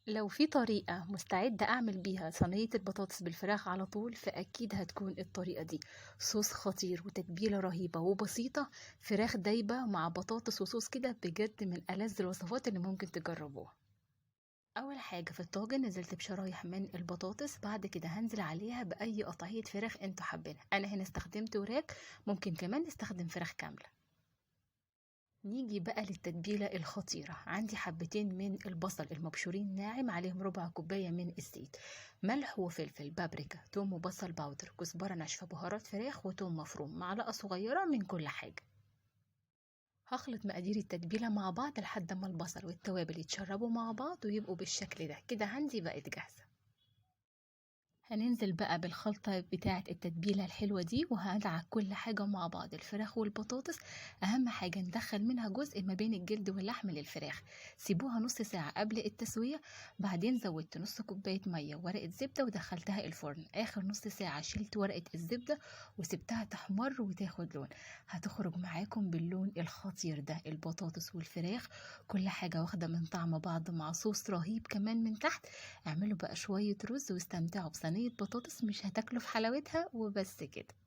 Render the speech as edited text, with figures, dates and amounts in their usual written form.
لو في طريقة مستعدة أعمل بيها صينية البطاطس بالفراخ على طول فأكيد هتكون الطريقة دي. صوص خطير وتتبيلة رهيبة وبسيطة، فراخ دايبة مع بطاطس وصوص كده، بجد من ألذ الوصفات اللي ممكن تجربوها. أول حاجة في الطاجن نزلت بشرايح من البطاطس، بعد كده هنزل عليها بأي قطعية فراخ انتوا حابينها. أنا هنا استخدمت وراك، ممكن كمان نستخدم فراخ كاملة. نيجي بقى للتتبيلة الخطيرة. عندي حبتين من البصل المبشورين ناعم، عليهم ربع كوباية من الزيت، ملح وفلفل، بابريكا، توم وبصل powder، كزبرة ناشفة، بهارات فراخ، وتوم مفروم، معلقة صغيرة من كل حاجة. هخلط مقادير التتبيلة مع بعض لحد ما البصل والتوابل يتشربوا مع بعض ويبقوا بالشكل ده. كده عندي بقت جاهزة. هننزل بقى بالخلطة بتاعة التتبيلة الحلوة دي، وهدعك كل حاجة مع بعض، الفراخ والبطاطس. أهم حاجة ندخل منها جزء ما بين الجلد واللحم للفراخ. سيبوها نص ساعة قبل التسوية. بعدين زودت نص كوباية مية وورقة زبدة ودخلتها الفرن. آخر نص ساعة شلت ورقة الزبدة وسبتها تحمر وتاخد لون. هتخرج معاكم باللون الخطير ده، البطاطس والفراخ كل حاجة واخدة من طعم بعض مع صوص رهيب كمان من تحت. اعملوا بقى شوية رز واستمتعوا بصينية بطاطس مش هتاكلوا في حلاوتها. وبس كده.